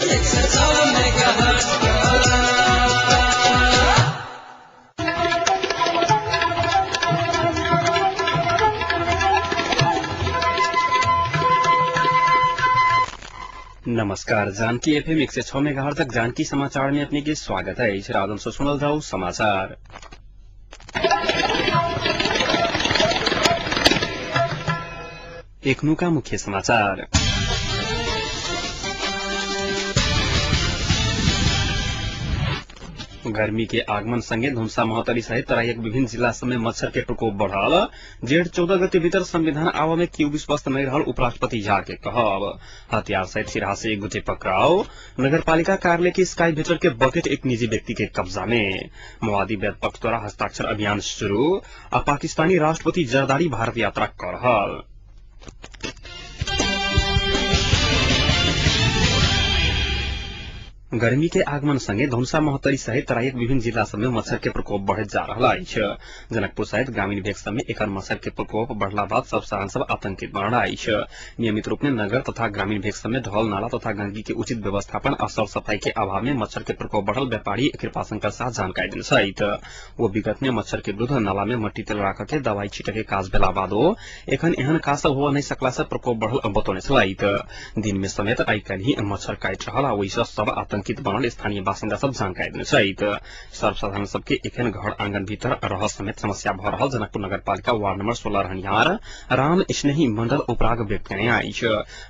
106 megahertz पर। नमस्कार, Janaki FM 106 megahertz तक जानकी समाचार में अपने के स्वागत है। राजन से सुनल जाओ समाचार। एखनुका मुख्य समाचार। गर्मी के आगमन संगे धुम्सा महोत्तरी सहित तराईक विभिन्न जिला सब में मच्छर के प्रकोप बढ़ल। जेठ 14 गते भीतर संविधान आवा में केहू विश्वस्त नहीं रहल उपराष्ट्रपति झा के कहब। हथियार सहित सिरहा से एक गोटे पकड़ाव। नगरपालिका कार्यालय के स्काई भेटर के बकेट एक निजी व्यक्ति के कब्जा में। माओवादी वैद्य पक्ष द्वारा हस्ताक्षर अभियान शुरू। आ पाकिस्तानी राष्ट्रपति जरदारी भारत यात्रा कर रहल। गर्मी के आगमन संगे धनुषा महोत्तरी सहित तराईक विभिन्न जिला सब में मच्छर के प्रकोप बढ़ैत जा रहल अछि। जनकपुर सहित ग्रामीण भेग सब में एकर मच्छर के प्रकोप बढ़ला बाद सब सारण सब आतंकित बनल अछि। नियमित रूप में नगर तथा ग्रामीण भेग सब में ढल नाला तथा गंदगी के उचित व्यवस्थापन आ सर सफाई के अभाव में मच्छर के प्रकोप बढ़ल व्यापारी कृपाशंकर शाह जानकारी देने छथि। ओ विगत में मच्छर के विरुद्ध नाला में मट्टी तेल राख के दवाई छिटक के काज भेला बादो एखन एहन काज सब होबय नहि सकला से प्रकोप बढ़ल बतौने छलथि। दिन में समेत आइ काल्हि मच्छर काटि रहल आ ओहि सँ सब आतंकित बनल स्थानीय बासिन्दा सब जानकारी देने छथि। सर्वसाधारण सबके एखन घर आंगन भीतर रह समेत समस्या भ रहल जनकपुर नगरपालिका वार्ड नंबर 16 रहनिहार राम स्नेही मंडल उपराग व्यक्त केने अछि।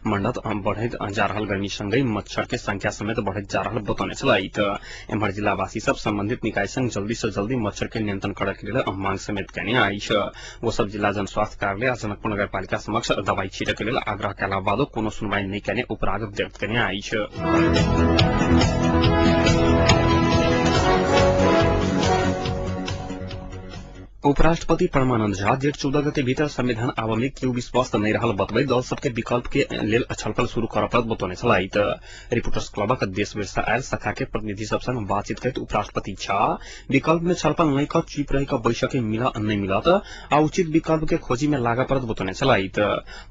मंडल बढ़ैत जा रहल गर्मी संगहि मच्छर के संख्या समेत बढ़ैत जा रहल बतौने छलथि। एम्हर जिलावासी सब संबंधित निकाय संग जल्दी से जल्दी मच्छर के नियंत्रण करय के लेल मांग समेत केने अछि। ओ सब जिला जन स्वास्थ्य कार्यालय आ जनकपुर नगरपालिका समक्ष दवाई छिटक के लेल आग्रह कयला बादो कोनो सुनवाई नहि केने उपराग व्यक्त केने अछि। उपराष्ट्रपति परमानंद झा जेठ 14 गते भीतर संविधान आबय में केहू विश्वस्त नहि रहल बतबैत दल सबके विकल्प के लेल छलफल शुरू करऽ पड़त बतौने छलथि। रिपोर्टर्स क्लबक देश विदेश आयल शाखा के प्रतिनिधि सब संग बातचीत करैत उपराष्ट्रपति झा विकल्प में छलफल नहि कऽ चुप रहि कऽ बैसऽ के मिलऽ नहि मिलत आ उचित विकल्प के खोजी में लागऽ पड़त बतौने छलथि।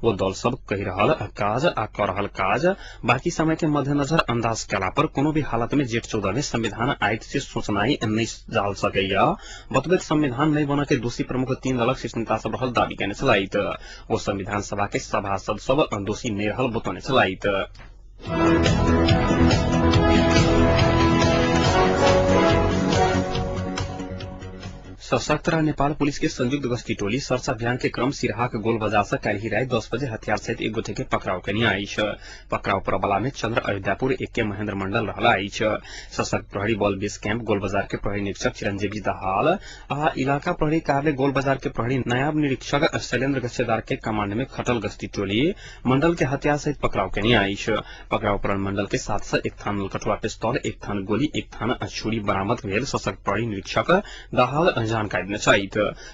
ओ दल सब कहि रहल काज आ कऽ रहल काज बाकी समय के मद्देनजर अंदाज कयला पर कोनो भी हालत में जेठ 14 में संविधान आयत से सोचनाई नहि जाल सकैया बतबैत संविधान नहि बनऽ के दोषी प्रमुख 3 दलक शीर्ष नेता सब रहल दावी केने छलथि। ओ संविधान सभा के सभासद सब दोषी नहि रहल बतौने छलथि। सशक्त र नेपाल पुलिस के संयुक्त गश्ती टोली सर्च अभियान के क्रम सिरहाक गोल बाजार से काल्हि राति 10 बजे हथियार सहित एक गोटे के पकड़ाव केने अछि। पकड़ाव परबला में चंद्र अयोध्यापुर एक के महेंद्र मंडल रहल अछि। सशक्त प्रहरी बल बेस कैंप गोल बाजार के प्रहरी निरीक्षक चिरंजीवी दाहाल आ इलाका प्रहरी कार्यालय गोल बाजार के प्रहरी नायब निरीक्षक शैलेन्द्र गच्छेदार के कमांड में खटल गश्ती टोली मंडल के हथियार सहित पकड़ाव केने अछि। पकड़ाव परल मंडल के साथ से एक थान नलकटुआ पिस्तौल, एक थान गोली, एक थान छुरी बरामद भेल सशक्त प्रहरी निरीक्षक दाहाल जानकारी देने छथि।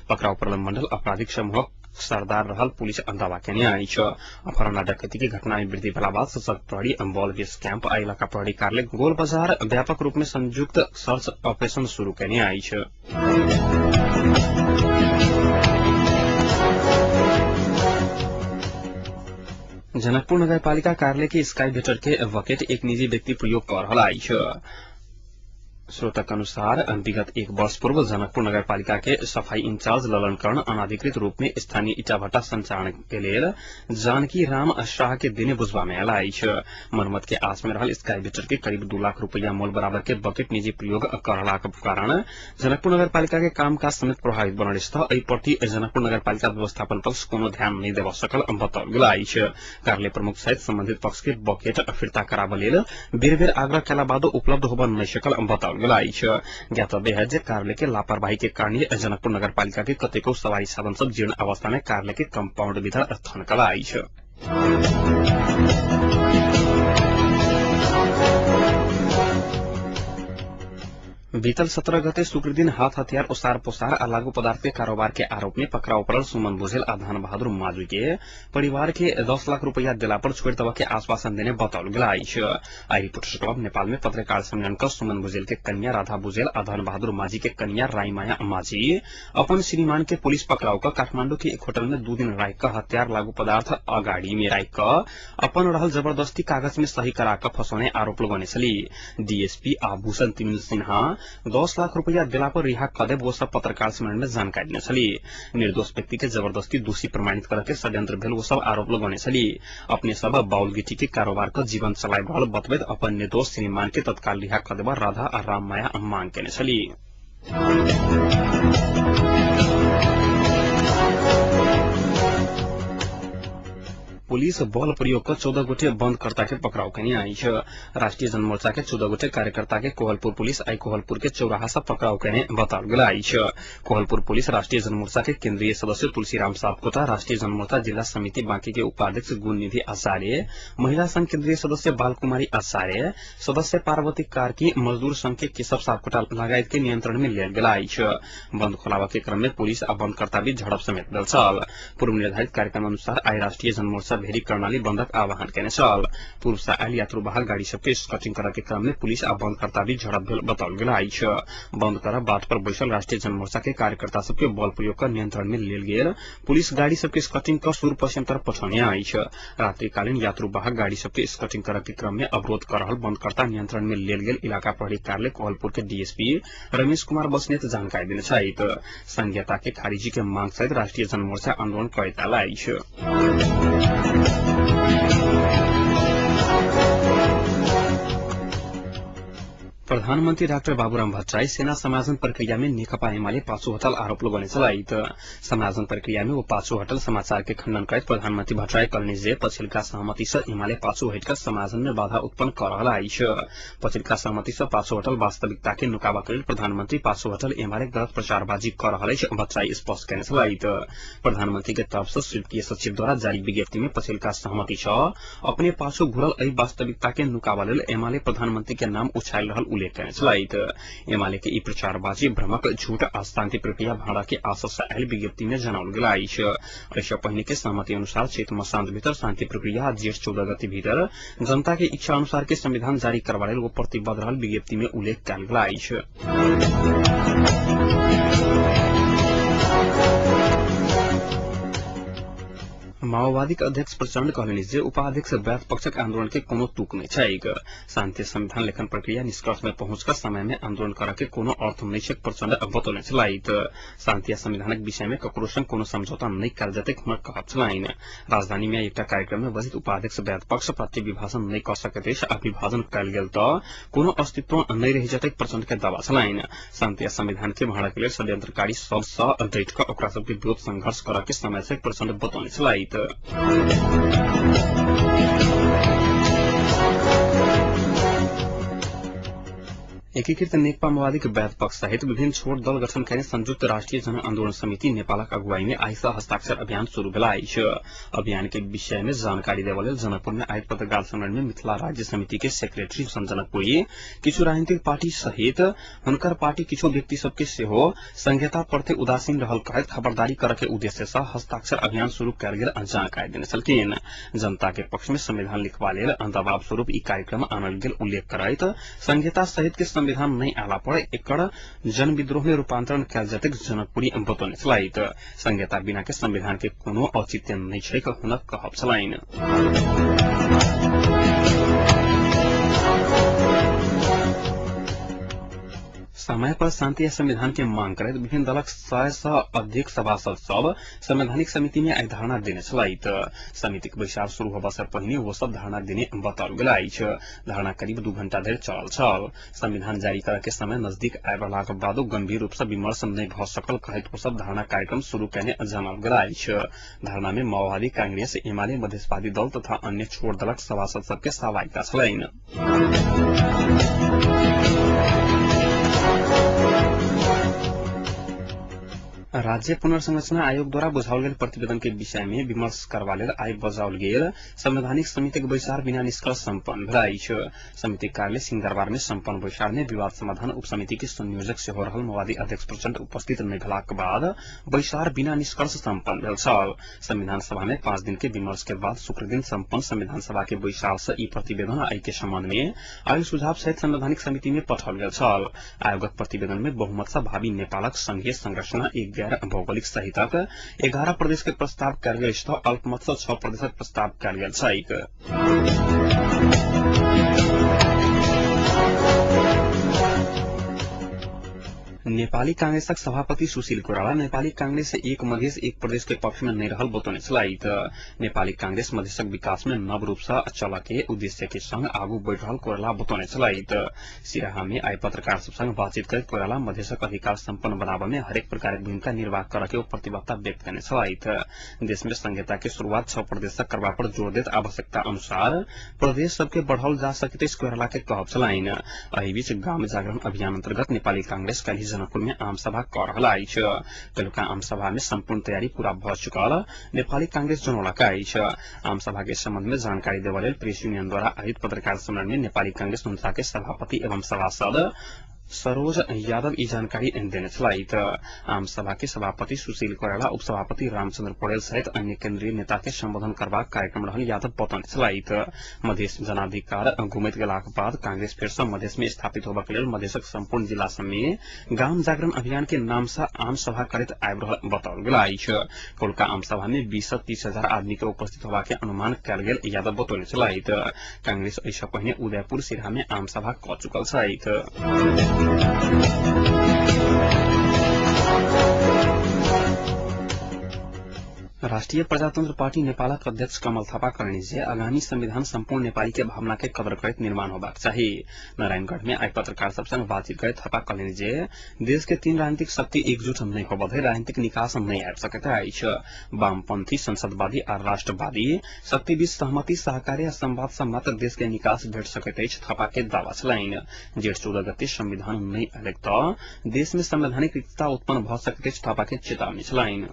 पकड़ाव परल मंडल आपराधिक समूहक सरदार रहल पुलिस दावा केने अछि। अपहरण आ डकैती के घटना में वृद्धि भेला बाद सशक्त प्रहरी बल बेस कैंप आ इलाका प्रहरी कार्यालय गोल बाजार व्यापक रूप में संयुक्त सर्च ऑपरेशन शुरू केने अछि। जनकपुर नगरपालिका कार्यालय के स्काई भेटर के बकेट एक निजी व्यक्ति प्रयोग कर रहल अछि। स्रोतक अनुसार विगत 1 वर्ष पूर्व जनकपुर नगरपालिका के सफाई इंचार्ज ललन कर्ण अनाधिकृत रूप में स्थानीय ईटा भट्टा संचालन के लेल जानकी राम शाह के देने बुझबा में आयल अछि। मरम्मत के आस में रहल स्काई भेटर के करीब 2 लाख रुपया मोल बराबर के बकेट निजी प्रयोग करलाक कारण जनकपुर नगरपालिका के कामकाज समेत प्रभावित बनल अछि। एहि प्रति जनकपुर नगरपालिका व्यवस्थापन पक्ष कोनो ध्यान नहि देबऽ सकल बताओल गेल अछि। कार्यालय प्रमुख सहित संबंधित पक्ष के बकेट फिर्ता कराबऽ लेल बेर बेर आग्रह कयला बादो उपलब्ध होबऽ नहि सकल बताओल गेल अछि। ज्ञातव्य है जे कार्यालय के लापरवाही के कारण जनकपुर नगरपालिका के कतेको सवारी साधन सब जीर्ण अवस्था में कार्यालय के कंपाउंड भीतर थनकल अछि। बीतल 17 गते शुक्र दिन हाथ हथियार ओसार पोसार आ लागू पदार्थ के कारोबार के आरोप में पकड़ाव पड़ल सुमन भुजेल आ धन बहादुर माजू के परिवार के 10 लाख रुपया दिला पर छोड़ देवा के आश्वासन देने बताओल गेल अछि। आई रिपोर्टर्स क्लब नेपाल में पत्रकार सम्मेलन कर सुमन भुजेल के कन्या राधा भुजेल आ धन बहादुर माझी के कन्या राईमाया माझी अपन श्रीमान के पुलिस पकड़ाव कर काठमांडू के एक होटल में 2 दिन राख कर हथियार लागू पदार्थ अगाड़ी में राख कर अपन रहल जबरदस्ती कागज में सही करा कर फंसौने आरोप लगौने छली। डीएसपी आभूषण तिमिल सिन्हा 10 लाख रुपया दिला पर रिहा क देब वो सब पत्रकार सम्मेलन में जानकारी देने छली। निर्दोष व्यक्ति के जबरदस्ती दोषी प्रमाणित करे के षड्यंत्र भेल वो सब आरोप लगौने छली। अपने सब बाउल गिटी के कारोबार क जीवन चलाए रहल बतबैत अपन निर्दोष श्रीमान के तत्काल रिहा क देब राधा आ राममाया मांग केने छली। पुलिस बल प्रयोग कर 14 गोटे बंदकर्ता के पकड़ाव केने अछि। राष्ट्रीय जनमोर्चा के 14 गोटे कार्यकर्ता के कोहलपुर पुलिस आई कोहलपुर के चौराहा से पकड़ाव केने बताओल गेल अछि। कोहलपुर पुलिस राष्ट्रीय जनमोर्चा के केंद्रीय सदस्य तुलसीराम सापकोटा, राष्ट्रीय जनमोर्चा जिला समिति बांकी के उपाध्यक्ष गुणनिधि आचार्य, महिला संघ केंद्रीय सदस्य बालकुमारी आचार्य, सदस्य पार्वती कार्की, मजदूर संघ के केशव सापकोटा लगायत के नियंत्रण में लेल गेल अछि। बंद खोलावा के क्रम में पुलिस आ बंदकर्ता बीच झड़प समेत भेल छल। पूर्व निर्धारित कार्यक्रम अनुसार आई राष्ट्रीय जनमोर्चा भेरी कर्णाली बंदक आह्वान केने छल। पूर्व से आयल यात्रुवाहक गाड़ी सबके स्कचिंग करे के क्रम में पुलिस आ बंदकर्ता बीच झड़प भेल बताओल गेल अछि। बंद कर बाट पर बैसल राष्ट्रीय जनमोर्चा के कार्यकर्ता सबके बल प्रयोग कर नियंत्रण में लेल गेल पुलिस गाड़ी सबके स्कचिंग कर सुर पश्चिम तरफ पठौने अछि। रात्रिकालीन यात्रुवाहक गाड़ी सबके स्कचिंग करे के क्रम में अवरोध कर रहल बंदकर्ता नियंत्रण में लेल गेल इलाका प्रहरी कार्यालय कोहलपुर के डीएसपी रमेश कुमार बस्नेत जानकारी देने छथि। संहिता के खारिजी के मांग सहित राष्ट्रीय जनमोर्चा आंदोलन करैत आयल अछि। प्रधानमन्त्री डाक्टर बाबुराम भट्टराई सेना समायोजन प्रक्रिया में नेकपा एमाले पाछू हटल आरोप लगौने छलथि। समायोजन प्रक्रिया में वो पाछू हटल समाचार के खंडन करैत प्रधानमन्त्री भट्टराई कहलनि जे पछिल्का सहमति से एमाले पाछू हटिकऽ समायोजन में बाधा उत्पन्न कऽ रहल अछि। पछिल्का सहमति से पाछू हटल वास्तविकता के नुकाबा लेल प्रधानमन्त्री पाछू हटल एमाले गलत प्रचारबाजी कऽ रहल अछि, भट्टराई स्पष्ट केने छलथि। प्रधानमन्त्री के तरफ से स्वीय सचिव द्वारा जारी विज्ञप्ति में पछिल्का सहमति से अपने पाछू घुरल एहि वास्तविकता के नुकाबा लेल एमाले प्रधानमन्त्री के नाम उछालि रहल उल्लेख केने छलथि। एमाले के ई प्रचारबाजी भ्रमक झूठ आ शान्ति प्रक्रिया भाड़ा के आशा से आयल विज्ञप्ति में जनाओल गेल अछि। एहिसँ पहिने के सहमति अनुसार चैत मसान्त भीतर शान्ति प्रक्रिया जेठ 14 गते भीतर जनता के इच्छा अनुसार के संविधान जारी करबा लेल वो प्रतिबद्ध रहल विज्ञप्ति में उल्लेख कयल गेल अछि। माओवादी के अध्यक्ष प्रचण्ड कहलनि जे उपाध्यक्ष वैध पक्षक आंदोलन के कोनो तुक नहि छैक। शान्ति संविधान लेखन प्रक्रिया निष्कर्ष में पहुंच कर समय में आंदोलन करऽ के कोनो अर्थ नहि छैक, प्रचण्ड बतौने छलथि। शान्ति आ संविधानक विषय में ककरो संग कोनो समझौता नहि कयल जेतैक हुनक कहब छलनि। राजधानी में एकटा कार्यक्रम में बजैत उपाध्यक्ष वैध पक्ष पार्टी विभाजन नहि कऽ सकैत अछि आ विभाजन कयल गेल तऽ कोनो अस्तित्व नहि रहि जेतैक, प्रचण्ड के दावा छलनि। शान्ति आ संविधान के भाड़ा के लेल षड्यंत्रकारी सब सँ डटि कऽ ओकरा सबके विरोध संघर्ष करऽ के समय छैक, प्रचण्ड बतौने छलथि। एकीकृत नेकपा माओवादीक वैध पक्ष सहित विभिन्न छोट दल गठन केने संयुक्त राष्ट्रीय जन आन्दोलन समिति नेपालक अगुवाई में आइ सँ हस्ताक्षर अभियान शुरू भेल अछि। अभियान के विषय में जानकारी देबऽ लेल जनकपुर में आयोजित पत्रकार सम्मेलन में मिथिला राज्य समिति के सेक्रेटरी जनकपुरी किछु राजनीतिक पार्टी सहित हुनकर पार्टी किछु व्यक्ति सबके सेहो संहिता प्रति उदासीन रहल कहैत खबरदारी करऽ के उद्देश्य सँ हस्ताक्षर अभियान शुरू कयल गेल जानकारी देने छलखिन। जनता के पक्ष में संविधान लिखबा लेल दबाव स्वरूप ई कार्यक्रम आनल गेल उल्लेख करैत संहिता सहित के संविधान नहि आला पर एकर जनविद्रोह में रूपांतरण कयल जेतैक जनकपुरी बतौने छलथि। संहिता बिना के संविधान के कोनो औचित्य नहि छैक, हुनक कहब छलनि। समय पर शान्ति आ संविधान के मांग करैत विभिन्न दलक 100 सँ अधिक सभासद सब संवैधानिक समिति में आइ धरना देने छलथि। समितिक बैसार शुरू होबा से पहिने वो सब धरना देने बताओल गेल अछि। धरना करीब 2 घंटा धरि चलल छल। संविधान जारी करऽ के समय नजदीक आबि रहलाक बादो गंभीर रूप सँ विमर्श नहि भऽ सकल कहैत ओ सब धरना कार्यक्रम शुरू केने जनाओल गेल अछि। धरना में माओवादी, कांग्रेस, एमाले, मधेशवादी दल तथा अन्य छोट दलक सभासद सबके सहभागिता छलनि। राज्य पुनर्संरचना आयोग द्वारा बुझाओल गेल प्रतिवेदन के विषय में विमर्श करबा लेल आइ बजाओल गेल संवैधानिक समितिक बैसार बिना निष्कर्ष सम्पन्न भेल अछि। समिति कार्यालय सिंहदरबार में सम्पन्न बैसार में विवाद समाधान उप समिति के संयोजक सेहो रहल माओवादी अध्यक्ष प्रचण्ड उपस्थित नहि भेलाक बाद बैसार बिना निष्कर्ष सम्पन्न भेल छल। संविधान सभा में 5 दिन के विमर्श के बाद शुक्र दिन सम्पन्न संविधान सभा के बैसार से ई प्रतिवेदन आ के सम्बन्ध में आयल सुझाव सहित संवैधानिक समिति में पठाओल गेल छल। आयोगक प्रतिवेदन में बहुमत सँ भावी नेपालक संघीय संरचना एक गैर भौगोलिक सहितक 11 प्रदेश के प्रस्ताव कयल गेल अछि तऽ अल्पमत सँ 6 प्रदेशक प्रस्ताव कयल गेल छैक। नेपाली कांग्रेसक सभापति सुशील कोइराला नेपाली कांग्रेस एक मधेस एक प्रदेश के पक्ष में नहीं रहल बतौने छलथि। नेपाली कांग्रेस मधेसक विकास में नव रूप से चलऽ के उद्देश्य के संग आगू बढ़ि रहल कोइराला बतौने छलथि। सिराहा में आइ पत्रकार सब संग बातचीत करैत कोइराला मधेसक अधिकार सम्पन्न बनाबऽ में हरेक प्रकारक भूमिका निर्वाह करऽ के प्रतिबद्धता व्यक्त कयने छलथि। देश में संघीयता के शुरूआत 6 प्रदेश से करबा पर जोर दैत आवश्यकता अनुसार प्रदेश सबके बढ़ाओल जा सकैत अछि कोइराला के कहब छलनि। एहि बीच गाम जागरण अभियान अंतर्गत नेपाली कांग्रेस काल्हि जनकपुर में आम सभा कर रहल अछि। कल्हुका आम सभा में सम्पूर्ण तैयारी पूरा भऽ चुकल नेपाली कांग्रेस जनौलक अछि। आम सभा के सम्बन्ध में जानकारी देबऽ लेल प्रेस यूनियन द्वारा आयोजित पत्रकार सम्मेलन में नेपाली कांग्रेस नुनसा के सभापति एवं सभासद सरोज यादव ई जानकारी देने छलथि। आम सभा के सभापति सुशील कोइराला, उपसभापति रामचंद्र पौडेल सहित अन्य केन्द्रीय नेता के संबोधन करबाक कार्यक्रम रहल यादव बतौने छलथि। मधेस जनाधिकार घुमैत गेलाक बाद कांग्रेस फेर सँ मधेस में स्थापित होबक लेल मधेसक सम्पूर्ण जिला सब में गाम जागरण अभियान के नाम से आम सभा करैत आबि रहल बताओल गेल अछि। कौलका आम सभा में 20 से 30 हजार आदमी के उपस्थित होबाक के अनुमान कयल गेल यादव बतौने छलथि। कांग्रेस एहि सँ पहिने उदयपुर सिरहा में आम सभा कऽ चुकल छथि। राष्ट्रिय प्रजातन्त्र पार्टी नेपालक अध्यक्ष कमल थापा कहलनि जे आगामी संविधान सम्पूर्ण नेपाली के भावना के कदर करैत निर्माण होबाक चाही। नारायणगढ़ में आइ पत्रकार सब संग बातचीत करैत थापा कहलनि जे देश के 3 राजनीतिक शक्ति एकजुट नहि होबऽ धरि राजनीतिक निकास नहि आबि सकैत अछि। वामपंथी, संसदवादी आ राष्ट्रवादी शक्ति बीच सहमति, सहकार्य आ संवाद सँ मात्र देश के निकास भेट सकैत अछि थापा के दावा छलनि। जेठ 14 गते संविधान नहि अयलैक तऽ देश में संवैधानिक रिक्तता उत्पन्न भऽ सकैत अछि थापा के चेतावनी छलनि।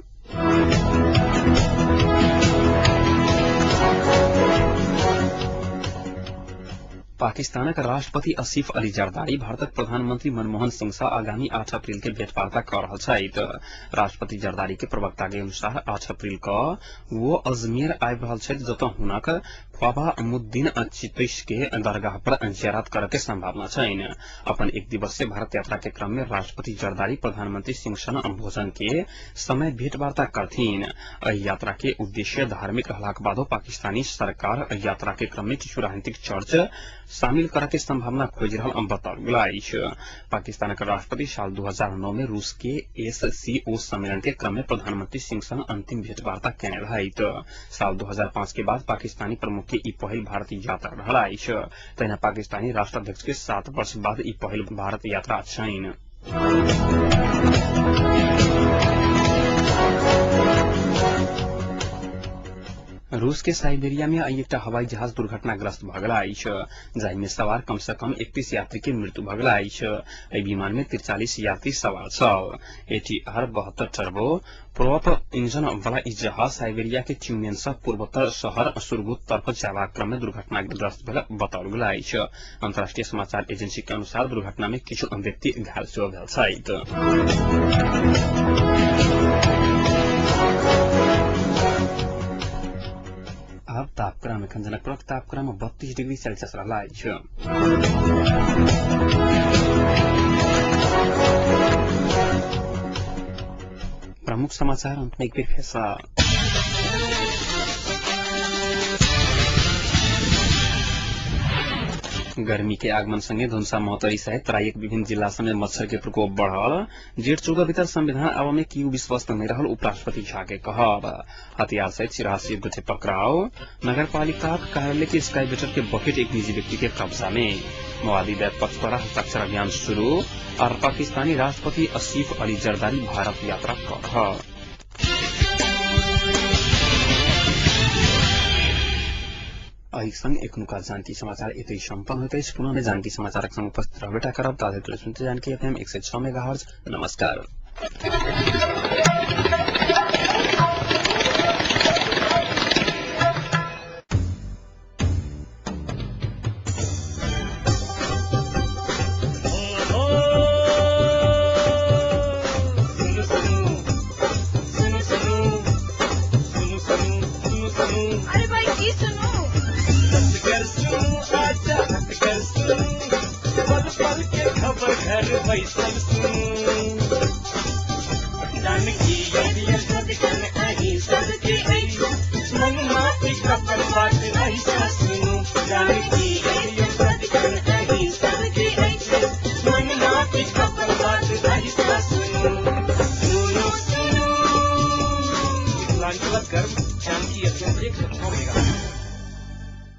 पाकिस्तानक राष्ट्रपति आसिफ अली जरदारी भारतक प्रधानमंत्री मनमोहन सिंह सँ आगामी 8 अप्रैल के भेंटवार्ता कऽ रहल छथि। राष्ट्रपति जरदारी के प्रवक्ता के अनुसार 8 अप्रैल कऽ वो अजमेर आबि रहल छथि, जतऽ हुनक ख्वाबा मुद्दीन चिश्ती के दरगाह पर जियारत करऽ के संभावना छनि। अपन एक दिवसीय भारत यात्रा के क्रम में राष्ट्रपति जरदारी प्रधानमंत्री सिंह संग भोजन के समय भेंटवार्ता करथिन। एहि यात्रा के उद्देश्य धार्मिक रहलाक बादो पाकिस्तानी सरकार एहि यात्रा के क्रम में किछु राजनीतिक चर्च शामिल करऽ के संभावना खोजि रहल बताओल गेल अछि। पाकिस्तानक राष्ट्रपति साल 2009 में रूस के एससीओ सम्मेलन के क्रम में प्रधानमंत्री सिंह संग अंतिम भेंटवार्ता केने रहथि। साल 2005 के बाद पाकिस्तानी प्रमुख के ई पहिल भारत यात्रा रहल अछि। तहिना पाकिस्तानी राष्ट्राध्यक्ष के 7 वर्ष बाद ई पहिल भारत यात्रा छनि। रूस के साइबेरिया में आइ एकटा हवाई जहाज दुर्घटनाग्रस्त भऽ गेल अछि, जाहि में सवार कम से कम 31 यात्री के मृत्यु भऽ गेल अछि। एहि विमान में 43 यात्री सवार छल। ATR 72 turbo prop engine वाला ई जहाज साइबेरिया के ट्यूमेन सँ पूर्वोत्तर शहर सुरगुत तर्फ जाबाक क्रम में दुर्घटनाग्रस्त भेल बताओल गेल अछि। अंतर्राष्ट्रीय समाचार एजेंसी के अनुसार दुर्घटना में किछु व्यक्ति घायल सेहो भेल छथि। आब तापक्रम एखन जनकपुरक तापक्रम 32 डिग्री सेल्सियस रहल अछि। प्रमुख समाचार अंत में एक बेर फेर सँ। गर्मी के आगमन संगे धनुषा महोत्तरी सहित तराईक विभिन्न जिला सब में मच्छर के प्रकोप बढ़ल। जेठ 14 भीतर संविधान आबऽ में केओ विश्वस्त नहि रहल उपराष्ट्रपति झा के कहब। हथियार सहित 84 गोटे पकड़ाव। नगरपालिका कार्यालय के स्काईवेटर के बकेट एक निजी व्यक्ति के कब्जा में। माओवादी पक्ष द्वारा हस्ताक्षर अभियान शुरू और पाकिस्तानी राष्ट्रपति आसिफ अली जरदारी भारत यात्रा कर रहल। एहि संग एखनुका जानकी समाचार एतै सम्पन्न होइत अछि। पुनः जानकी समाचारक संग उपस्थित रहबेटा करब। ताधरि सुनते जानकी एफएम 106 मेगाहर्ज। नमस्कार। सुनु सुनु सुनु सुनु सुनु सुनु सुनु सुनु। अरे भाई की सुनू? कर सुनु, आजा कर सुनु, पल पल के खबर घर बैसल सुनु। जानकी सदकन अही सबके अछि, मन माफी खबर बात ऐसा सुनु। जानकी सदकन अही सबके अछि, मन माफी खबर बात ऐसा सुनु। सुनु सुनु। मिथिलांचलक गर्व जानकी एफएम 106 मेगा।